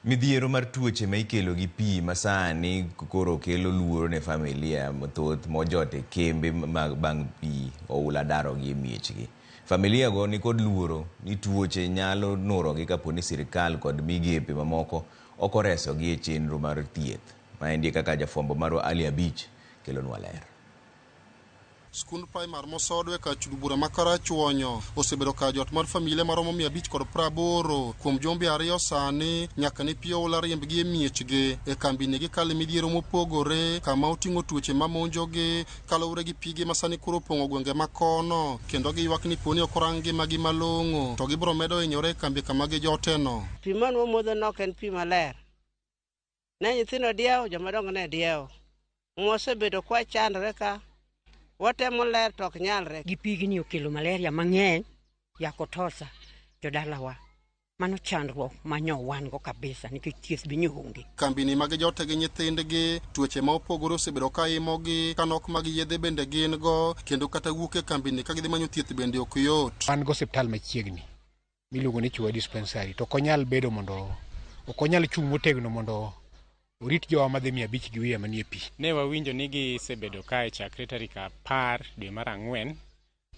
Midhiero mar tuoche ma ikelo gi pi masani koro kelo luoro ne familia mathoth mojot e kembe mag bang' pi oula darogi e miechgi. Familia go nikod luoro ni tuoche nyalo nurogi kapo ni sirikal kod migepe mamoko ok oresogi e chenro mar thieth. Maendi kaka jafwambo marwa Ali Abich kelonwa ler. Skund primar Mosodwe kar chudo bura ma Karachuonyo osebedo kar jot mar familia maromo 580 kuom jumbe ariyo sani nyaka ne pi oula riembgi e miechgi. E kambini gikale midhiero mopogore kama oting'o tuoche mamonjogi kaluwore gi pige ma sani koro opong'o gwenge ma kono kendo giywak ni poni ok orang ngimagi malong'o to gibiro medo hinyore e kambi kama gijoteno. Pi mane wamodho ne ok en pi maler. Ne nyithindo diewo, jomadongo ne diewo. Mwasebedo kwachandore ka watemo ler to ok nyalre. Gi pigni okelo malaria mang'eny ya kotosa jodalawa. Mano chandruok ma nyo wan go kabisa nikech thieth be nyo onge. Kambini mag jote gi nyithindgi, tuoche ma opogore osebedo ka imogi, ka nok mag yedhe bende gin go, kendo kata wuok e kambini ka gidhi manyo thieth bende ok yot. Wan gi osiptal machiegni miluongo ni Chua Dispensary to ok onyal bedo mondo ok onyal chung' motegno mondo orit jowa madhi 500 gi wiye manie pi. Ne wawinjo ni gisebedo kae chakre tarik 10 dwe mar 4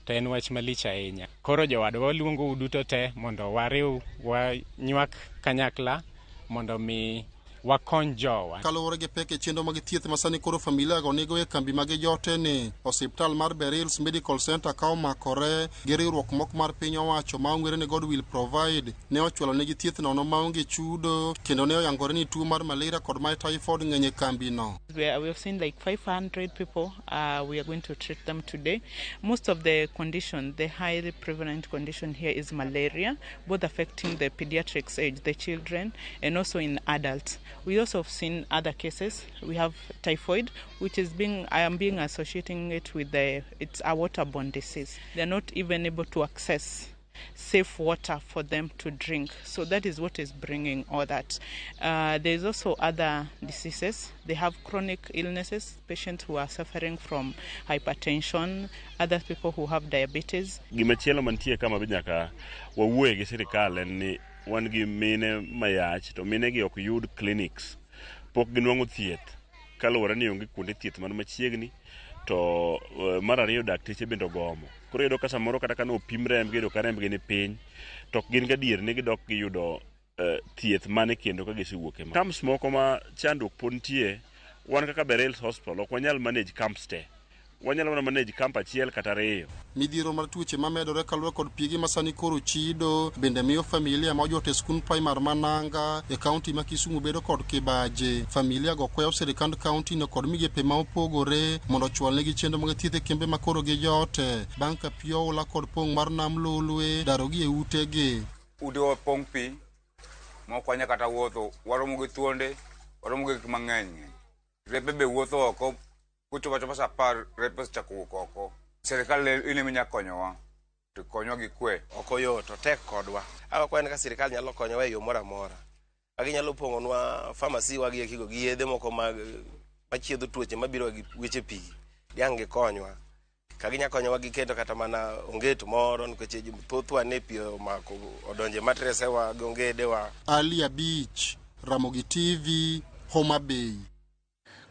to en wach malich ahinya. Koro jowadwa waluongou duto te mondo wariw wanywak kanyakla mondo mi wakony jowa. Kaluwore gi pek e chenro mag thieth ma sani koro familia go nigo e kambi mag jote ni, osiptal mar Berils Medical Center ka omakore gi riwruok moko mar piny owacho ma ong'ere ni God Will Provide ne ochwalo negi thieth nono maonge chudo kendo ne oyangore ni tuo mar malaria kod mar typhoid ng'eny e kambino. We have seen like 500 people. We are going to treat them today. Most of the condition, the highly prevalent condition here is malaria, both affecting the pediatrics age, the children, and also in adults. We also have seen other cases. We have typhoid, which is being, I am being associating it with the, it's a waterborne disease. They are not even able to access safe water for them to drink. So that is what is bringing all that. There is also other diseases. They have chronic illnesses, patients who are suffering from hypertension, other people who have diabetes. Gimachielo mantie kama be nyaka wawuoye gi sirikal en ni wan gi mine mayach to mine gi ok yud clinics, pok ginwang'o thieth kaluwore ni onge kuonde thieth man machiegni to mar ariyo dakteche bende ogomo. Koro iyudo ka samoro kata ka nopim rembgi iyudo ka rembgi ni piny to ok gin gadier ni gidok giyudo thieth mane kendo ka gisewuok e ma. Camps moko ma chandruok pod nitie, wan kaka Berils Hospital ok wanyal manage camps te. Wanyalo mana manage camp achiel kata ariyo. Midhiero mar tuoche mamedore kaluwore kod pige ma sani koro chido bende miyo familia ma ojot e skund primar ma Nanga e kaunti ma Kisumu bedo kod kibaji. Familia go kwayo sirikand kaunti no kod migepe ma opogore mondo ochwalnegi chenro mag thieth e kembe ma koro gijote bang' ka pi oula kod pong' mar nam Lolwe darogi e utegi. Ute opong' pi ma ok wanyal kata wuotho, waromo gi thuonde, waromo gi gik mang'eny ng'eny. Repe be wuotho oko, kochopo achopa saa 10 repe osechako wuok oko. Sirikal in ema inyalo konyowa, to konywa gi kwe. Ok oyot, otek kodwa. Awakwayo ni ka sirikal nyalo konyowa e yo moro amora. Ka ginyalo pong'onwa pharmacy wa gi ekigo gi yedhe moko mag machiedho tuoche mabiro gi weche pi, diang' gikonywa. Ka ginya konyowa gi keto kata mana onget moro nikech thothwa ne pi omako odonje matresewa gi ongedewa. Ali Abich, Ramogi TV, Homa Bay.